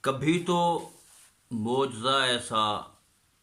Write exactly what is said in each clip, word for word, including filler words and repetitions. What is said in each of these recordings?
کبھی تو معجزہ ایسا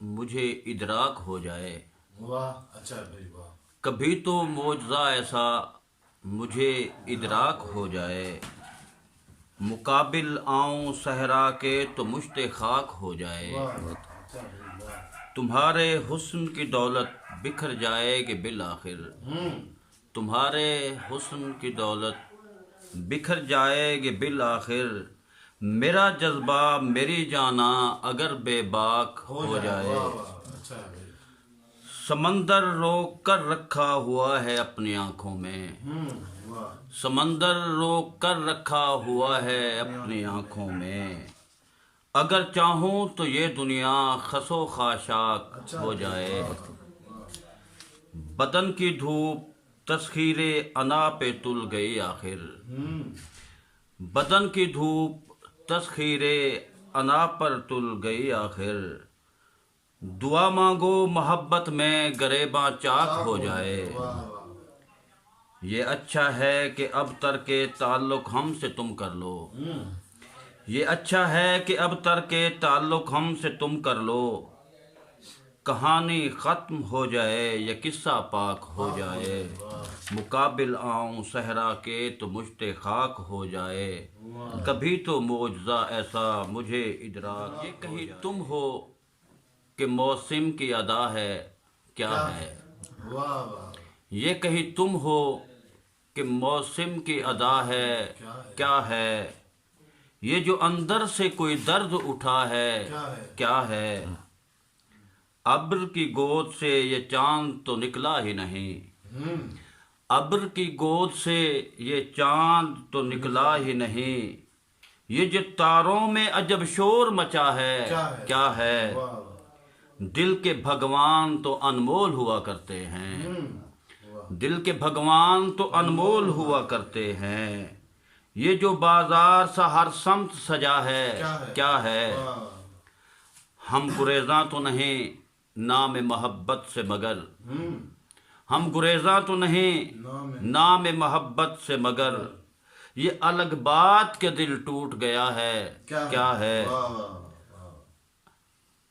مجھے ادراک ہو جائے۔ واہ، اچھا بھائی، واہ۔ کبھی تو معجزہ ایسا مجھے ادراک ہو جائے، مقابل آؤں صحرا کے تو مشت خاک ہو جائے۔ واہ، اچھا بھائی، واہ۔ تمہارے حسن کی دولت بکھر جائے گی بالآخر۔ ہوں۔ تمہارے حسن کی دولت بکھر جائے گی بالآخر۔ میرا جذبہ، میری جاناں اگر بے باک ہو جائے۔ واہ، واہ، اچھا ہے بھائی۔ سمندر روک کر رکھا ہوا ہے اپنی آنکھوں میں۔ ہوں، واہ۔ سمندر روک کر رکھا ہوا ہے اپنی آنکھوں میں۔ اگر چاہوں تو یہ دنیا خس و خاشاک ہو جائے۔ بدن کی دھوپ تسخیر انا پہ تل گئی آخر۔ ہوں۔ بدن کی دھوپ تسخیر انا پر تل گئی آخر۔ دعا مانگو محبت میں گریباں چاک ہو جائے۔ واہ، واہ۔ یہ اچھا ہے کہ اب ترک تعلق ہم سے تم کر لو۔ ہوں۔ یہ اچھا ہے کہ اب ترک تعلق ہم سے تم کر لو۔ کہانی ختم ہو جائے یا قصہ پاک ہو جائے، مقابل آؤں صحرا کے تو مشت خاک ہو جائے۔ کبھی تو معجزہ ایسا مجھے ادراک، یہ کہیں تم ہو کہ موسم کی ادا ہے کیا ہے؟ واہ، واہ۔ یہ کہیں تم ہو کہ موسم کی ادا ہے کیا ہے؟ یہ جو اندر سے کوئی درد اٹھا ہے کیا ہے؟ ابر کی گود سے یہ چاند تو نکلا ہی نہیں۔ ہوں۔ ابر کی گود سے یہ چاند تو نکلا ہی نہیں۔ یہ جو تاروں میں عجب شور مچا ہے، کیا ہے؟ کیا ہے؟ واہ، واہ۔ دل کے بھگوان تو انمول ہوا کرتے ہیں۔ ہوں۔ واہ۔ دل کے بھگوان تو انمول ہوا کرتے ہیں۔ یہ جو بازار سا ہر سمت سجا ہے، کیا ہے؟ کیا ہے؟ واہ۔ ہم گریزاں تو نہیں نام محبت سے مگر، ہوں۔ ہم گریزاں تو نہیں نام نام محبت سے مگر، یہ الگ بات کہ دل ٹوٹ گیا ہے، کیا ہے؟ واہ، واہ، واہ۔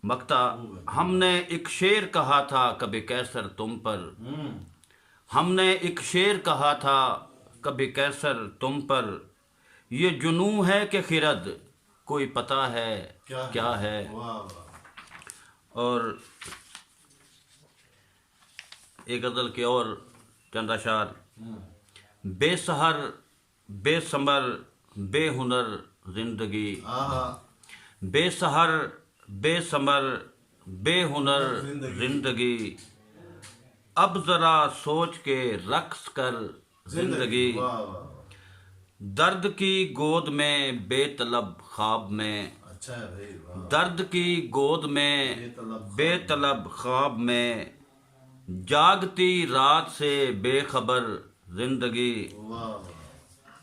مقطع، ہم نے ایک شعر کہا تھا کبھی قیصر تم پر، ہوں۔ ہم نے ایک شعر کہا تھا کبھی قیصر تم پر، یہ جنوں ہے کہ خرد، کوئی پتہ ہے کیا ہے؟ واہ، واہ۔ اور ایک غزل کے اور چند اشعار۔ ہوں۔ بے سحر، بے ثمر، بے ہنر زندگی۔ آہا۔ بے سحر، بے ثمر، بے ہنر زندگی۔ اب ذرا سوچ کے رقص کر زندگی۔ واہ، واہ، واہ۔ درد کی گود میں بے طلب خواب میں۔ اچھا ہے بھائی، واہ۔ درد کی گود میں بے طلب بے طلب خواب میں، جاگتی رات سے بے خبر زندگی۔ واہ، واہ۔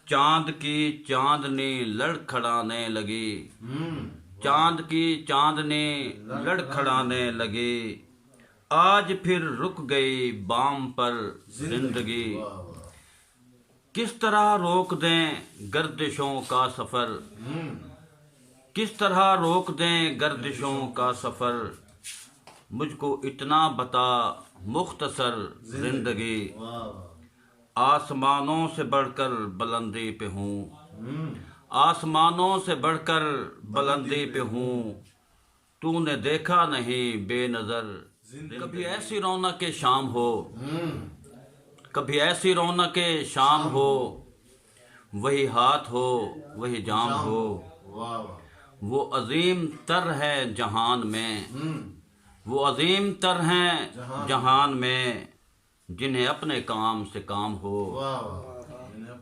چاند کی چاندنی لڑکھڑانے لگی۔ ہوں۔ چاند کی چاندنی لڑکھڑانے لگی۔ آج پھر رک گئی بام پر زندگی۔ واہ، واہ۔ کس طرح روک دیں گردشوں کا سفر؟ ہوں۔ کس طرح روک دیں گردشوں کا سفر؟ مجھ کو اتنا بتا مختصر زندگی۔ واہ، واہ۔ آسمانوں سے بڑھ کر بلندی پہ ہوں۔ ہوں۔ آسمانوں سے بڑھ کر بلندی پہ ہوں۔ تو نے دیکھا نہیں بے نظر۔ کبھی ایسی رونق شام ہو۔ ہوں۔ کبھی ایسی رونق شام ہو۔ وہی ہاتھ ہو، وہی جام ہو۔ واہ، واہ۔ وہ عظیم تر ہے جہان میں۔ ہوں۔ وہ عظیم تر ہیں جہان۔ جہان میں، جنہیں اپنے کام سے کام ہو۔ واہ، واہ۔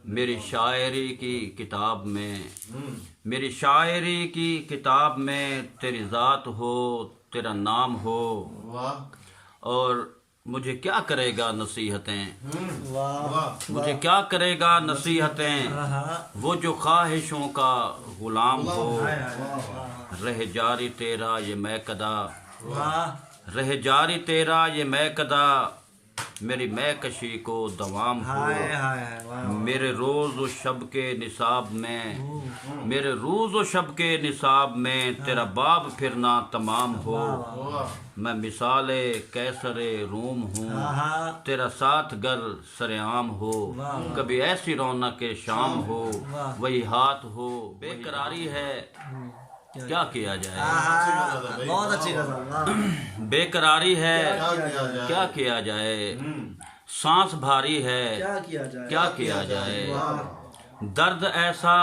میری شاعری کی کتاب میں، ہوں۔ میری شاعری کی کتاب میں تیری ذات ہو، تیرا نام ہو۔ واہ۔ اور مجھے کیا کرے گا نصیحتیں؟ ہوں۔ واہ۔ مجھے کیا کرے گا نصیحتیں؟ وہ جو خواہشوں کا غلام ہو۔ رہ جاری تیرا یہ میکدہ، واہ۔ رہ جاری تیرا یہ میکدہ، میری مے کشی کو دوام ہو۔ میرے روز و شب کے نصاب میں، میرے روز و شب کے نصاب میں تیرا باب پھرنا تمام ہو۔ میں مثال قیصر روم ہوں، تیرا ساتھ گر سرعام ہو۔ کبھی ایسی رونق شام ہو، وہی ہاتھ ہو۔ بے قراری ہے، کیا کیا جائے؟ بہت اچھی غزل۔ بے قراری ہے، کیا کیا جائے؟ سانس بھاری ہے، کیا کیا جائے؟ درد ایسا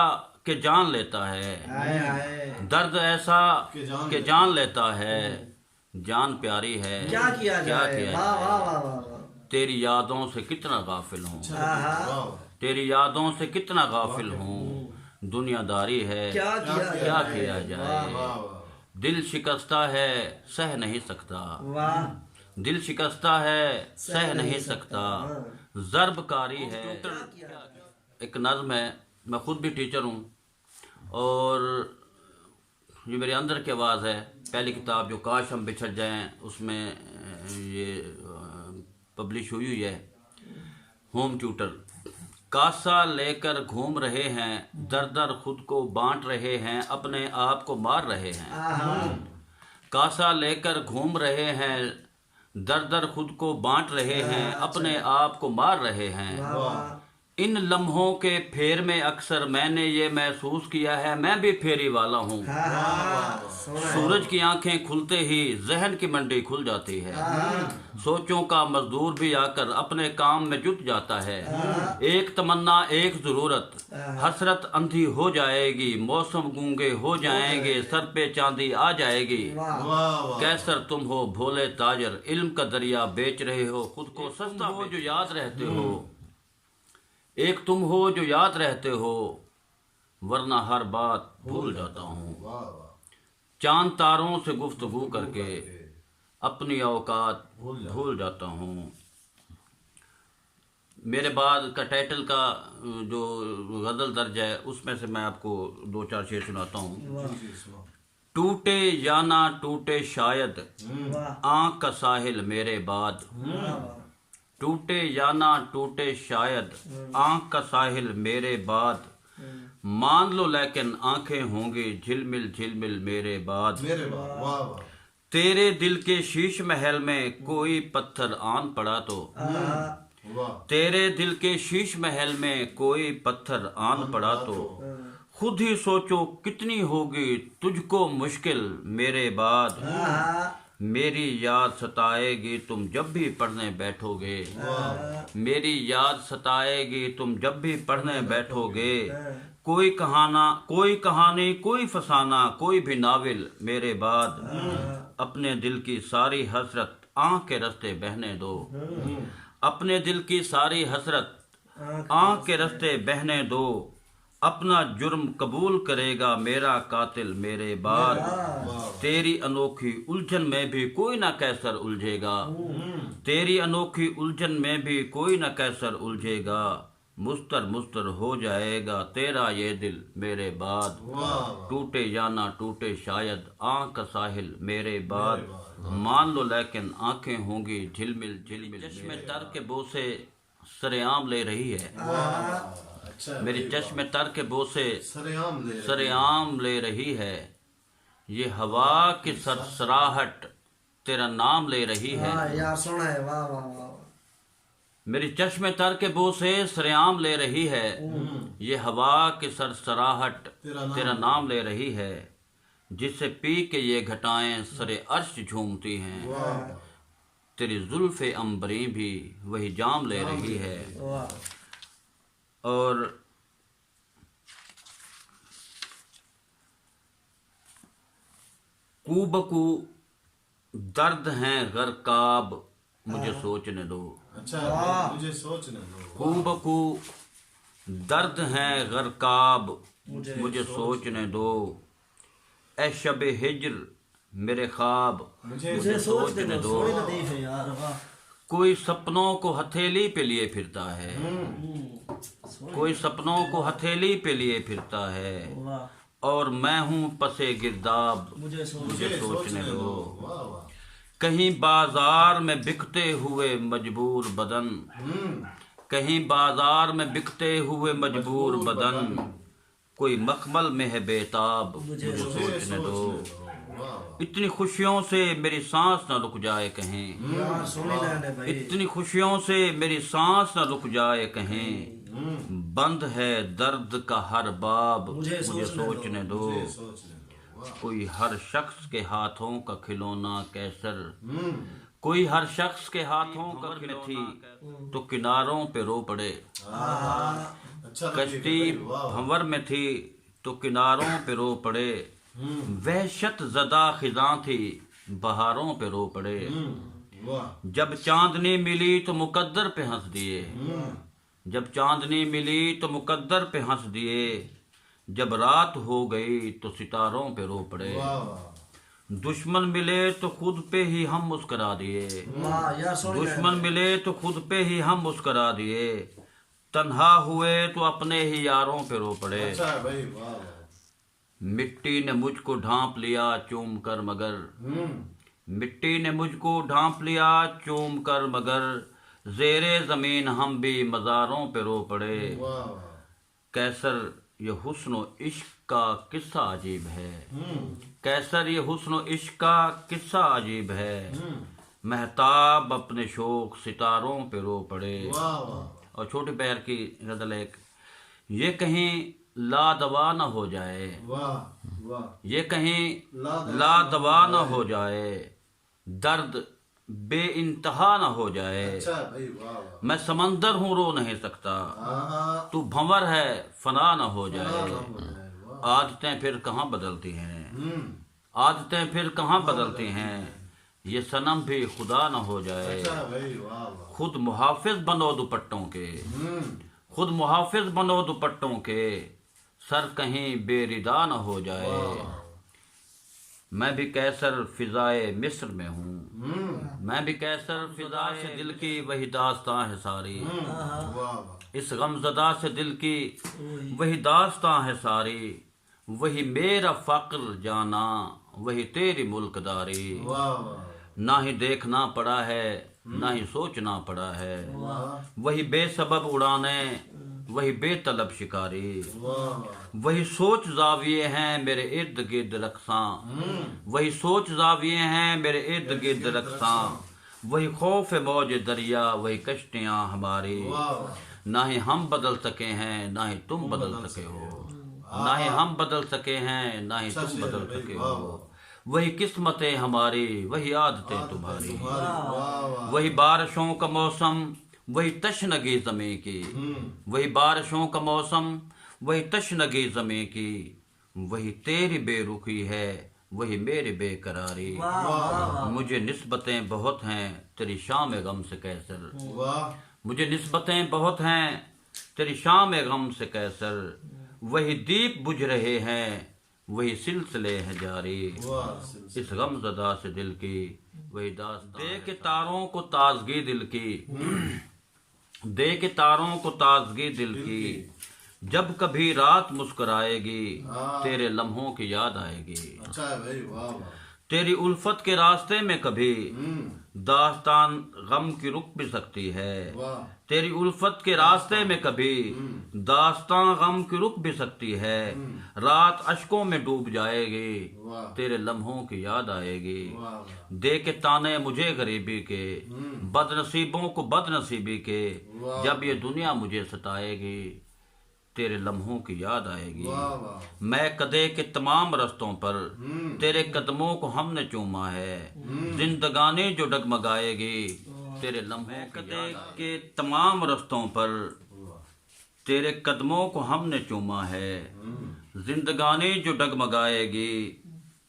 کہ جان لیتا ہے، درد ایسا کہ جان لیتا ہے۔ جان پیاری ہے، کیا کیا جائے؟ تیری یادوں سے کتنا غافل ہوں، تیری یادوں سے کتنا غافل ہوں۔ دنیا داری ہے، کیا کیا جائے؟ دل شکستہ ہے، سہ نہیں سکتا۔ دل شکستہ ہے، سہ نہیں سکتا۔ ضرب کاری ہے۔ ایک نظم ہے، میں خود بھی ٹیچر ہوں، اور یہ میرے اندر کی آواز ہے۔ پہلی کتاب جو کاش ہم بچھڑ جائیں، اس میں یہ پبلش ہوئی ہوئی ہے۔ ہوم ٹیوٹر۔ کاسا لے کر گھوم رہے ہیں، در در خود کو بانٹ رہے ہیں، اپنے آپ کو مار رہے ہیں۔ کاسا لے کر گھوم رہے ہیں، در در خود کو بانٹ رہے ہیں، اپنے آپ کو مار رہے ہیں۔ ان لمحوں کے پھیر میں اکثر میں نے یہ محسوس کیا ہے، میں بھی پھیری والا ہوں۔ سورج کی آنکھیں کھلتے ہی ذہن کی منڈی کھل جاتی ہے۔ سوچوں کا مزدور بھی آ کر اپنے کام میں جٹ جاتا ہے۔ ایک تمنا، ایک ضرورت، حسرت اندھی ہو جائے گی، موسم گونگے ہو جائیں گے، سر پہ چاندی آ جائے گی۔ قیصر تم ہو بھولے تاجر، علم کا دریا بیچ رہے ہو، خود کو سستا ہو جو یاد رہتے ہو۔ ایک تم ہو جو یاد رہتے ہو، ورنہ ہر بات بھول جاتا ہوں۔ چاند تاروں سے گفتگو کر کے اپنی اوقات بھول جاتا ہوں۔ میرے بعد کا ٹائٹل کا جو غزل درج ہے، اس میں سے میں آپ کو دو چار شعر سناتا ہوں۔ ٹوٹے یا نہ ٹوٹے شاید، آنکھ کا ساحل میرے بعد۔ ٹوٹے یا نہ ٹوٹے شاید، آنکھ کا ساحل میرے بعد۔ مان لو لیکن آنکھیں ہوں گی جھلمل جھلمل میرے بعد۔ تیرے دل کے شیش محل میں کوئی پتھر آن پڑا تو، تیرے دل کے شیش محل میں کوئی پتھر آن پڑا تو، خود ہی سوچو کتنی ہوگی تجھ کو مشکل میرے بعد۔ میری یاد ستائے گی تم جب بھی پڑھنے بیٹھو گے، میری یاد ستائے گی تم جب بھی پڑھنے بیٹھو گے۔ کوئی کہانا، کوئی کہانی، کوئی فسانہ، کوئی بھی ناول میرے بعد۔ اپنے دل کی ساری حسرت آنکھ کے رستے بہنے دو۔ اپنے دل کی ساری حسرت آنکھ کے رستے بہنے دو۔ اپنا جرم قبول کرے گا میرا قاتل میرے بعد۔ تیری انوکھی الجھن میں بھی کوئی نہ قیصر الجھے گا۔ تیری انوکھی الجھن میں بھی کوئی نہ قیصر الجھے گا۔ مستر مستر ہو جائے گا تیرا یہ دل میرے بعد۔ ٹوٹے یا نہ ٹوٹے شاید، آنکھ کا ساحل میرے بعد۔ مان لو لیکن آنکھیں ہوں گی جھلمل جھلمل۔ چشم تر کے بوسے سرعام لے رہی ہے۔ میری چشم تر کے بوسے سرعام لے رہی ہے۔ یہ ہوا کی سرسراہٹ تیرا نام لے رہی ہے۔ میری چشم تر کے بوسے سرعام لے رہی ہے۔ یہ ہوا کی سرسراہٹ تیرا نام لے رہی ہے۔ جسے پی کے یہ گھٹائیں سر عرش جھومتی ہیں، تیری زلف عنبریں بھی وہی جام لے رہی ہے۔ اور کو بکو درد ہیں غرقاب، مجھے سوچنے دو۔ اچھا، مجھے سوچنے دو۔ کو بکو درد ہیں غرقاب، مجھے سوچنے دو۔ اے شب ہجر میرے خواب، مجھے سوچنے دو۔ کوئی سپنوں کو ہتھیلی پہ لیے پھرتا ہے، کوئی سپنوں کو ہتھیلی پہ لیے پھرتا ہے، اور میں ہوں پسے گرداب، مجھے سوچنے دو۔ کہیں بازار میں بکتے ہوئے مجبور بدن، کہیں بازار میں بکتے ہوئے مجبور بدن، کوئی مخمل میں ہے بے تاب، مجھے سوچنے دو۔ اتنی خوشیوں سے میری سانس نہ رک جائے کہیں، اتنی خوشیوں سے میری سانس نہ رک جائے کہیں، بند ہے درد کا ہر باب، مجھے سوچنے دو۔ کوئی ہر شخص کے ہاتھوں کا کھلونا کیسر، کوئی ہر شخص کے ہاتھوں کا کھلونا کیسر، تو کناروں پہ رو پڑے۔ کشتی بھنور میں تھی تو کناروں پہ رو پڑے، وحشت زدہ خزاں تھی بہاروں پہ رو پڑے۔ جب چاندنی ملی تو مقدر پہ ہنس دیے، جب چاندنی ملی تو مقدر پہ ہنس دیے، جب رات ہو گئی تو ستاروں پہ رو پڑے۔ دشمن ملے تو خود پہ ہی ہم مسکرا دیے، دشمن ملے تو خود پہ ہی ہم مسکرا دیے، تنہا ہوئے تو اپنے ہی یاروں پہ رو پڑے۔ مٹی نے مجھ کو ڈھانپ لیا چوم کر مگر، مٹی نے مجھ کو ڈھانپ لیا چوم کر مگر، زیر زمین ہم بھی مزاروں پہ رو پڑے۔ قیصر، یہ حسن و عشق کا قصہ عجیب ہے، قیصر، یہ حسن و عشق کا قصہ عجیب ہے، مہتاب اپنے شوق ستاروں پہ رو پڑے۔ اور چھوٹی بحر کی غزل ہے ایک، یہ کہیں لا دوا نہ ہو جائے، یہ کہیں لا دوا نہ ہو جائے، درد بے انتہا نہ ہو جائے۔ میں سمندر ہوں، رو نہیں سکتا، تو بھنور ہے، فنا نہ ہو جائے۔ عادتیں پھر کہاں بدلتی ہیں، عادتیں پھر کہاں بدلتی ہیں، یہ صنم بھی خدا نہ ہو جائے۔ خود محافظ بنو دوپٹوں کے، خود محافظ بنو دوپٹوں کے، سر کہیں بے ردا نہ ہو جائے۔ میں بھی قیصر فضائے مصر میں ہوں، میں بھی قیصر فضا سے دل کی وہی داستاں ہے ساری، اس غم زدہ سے دل کی وہی داستاں ہے ساری، وہی میرا فقر جانا، وہی تیری ملک داری۔ نہ ہی دیکھنا پڑا ہے، نہ ہی سوچنا پڑا ہے، وہی بے سبب اڑانے، وہی بے طلب شکاری، وہی سوچ زاویے ہیں میرے ارد گرد رقصاں، وہی سوچ زاویے ہیں میرے ارد گرد رقصاں، وہی خوف موج دریا، وہی کشتیاں ہماری۔ نہ ہی ہم بدل سکے ہیں، نہ ہی تم بدل سکے ہو، نہ ہی ہم بدل سکے ہیں، نہ ہی تم بدل سکے ہو۔ وہی قسمتیں ہماری، وہی عادتیں تمہاری، وہی بارشوں کا موسم، وہی تشنگی زمیں کی، وہی بارشوں کا موسم، وہی تشنگی زمیں کی، وہی تیری بے رخی ہے، وہی میری بے قراری۔ مجھے نسبتیں بہت ہیں تیری شام غم سے قیصر، مجھے نسبتیں بہت ہیں تیری شام غم سے قیصر، وہی دیپ بجھ رہے ہیں، وہی سلسلے ہیں جاری۔ اس غم زدہ سے دل کی وہی داستاں دے کے تاروں کو تازگی دل کی، دے کے تاروں کو تازگی دل کی، جب کبھی رات مسکرائے گی، تیرے لمحوں کی یاد آئے گی۔ تیری الفت کے راستے میں کبھی داستان غم کی رک بھی سکتی ہے، تیری الفت کے راستے میں کبھی داستان غم کی رک بھی سکتی ہے، رات اشکوں میں ڈوب جائے گی، تیرے لمحوں کی یاد آئے گی۔ دے کے تانے مجھے غریبی کے، بد نصیبوں کو بد نصیبی کے، جب یہ دنیا مجھے ستائے گی، تیرے لمحوں کی یاد آئے گی۔ میں کدے کے تمام رستوں پر تیرے قدموں کو ہم نے چوما ہے، زندگانی جو ڈگمگائے گی، تیرے لمحوں کی یاد آئے گی۔ تمام رستوں پر تیرے قدموں کو ہم نے چوما ہے، زندگانی جو ڈگمگائے گی،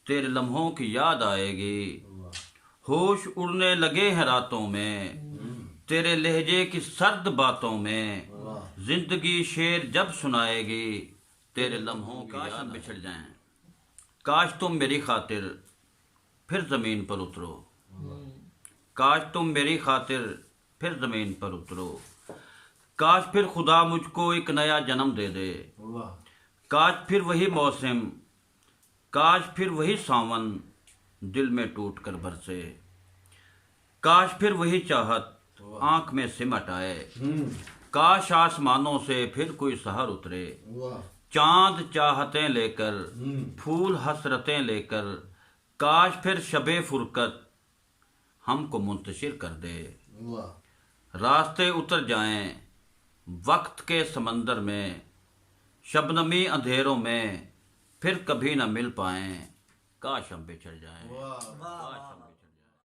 تیرے لمحوں کی یاد آئے گی۔ ہوش اڑنے لگے ہیں راتوں میں، تیرے لہجے کی سرد باتوں میں، زندگی شعر جب سنائے گی، تیرے لمحوں کی یاد بچھڑ جائیں۔ کاش تم میری خاطر پھر زمین پر اترو، کاش تم میری خاطر پھر زمین پر اترو، کاش پھر خدا مجھ کو ایک نیا جنم دے دے، کاش پھر وہی موسم، کاش پھر وہی ساون دل میں ٹوٹ کر برسے۔ کاش پھر وہی چاہت آنکھ میں سمٹ آئے۔ کاش آسمانوں سے پھر کوئی سحر اترے۔ چاند چاہتیں لے کر، پھول حسرتیں لے کر، کاش پھر شب فرقت ہم کو منتشر کر دے۔ راستے اتر جائیں وقت کے سمندر میں، شبنمی اندھیروں میں پھر کبھی نہ مل پائیں، کاش ہم بچھڑ جائیں۔ کاش ہم بچھڑ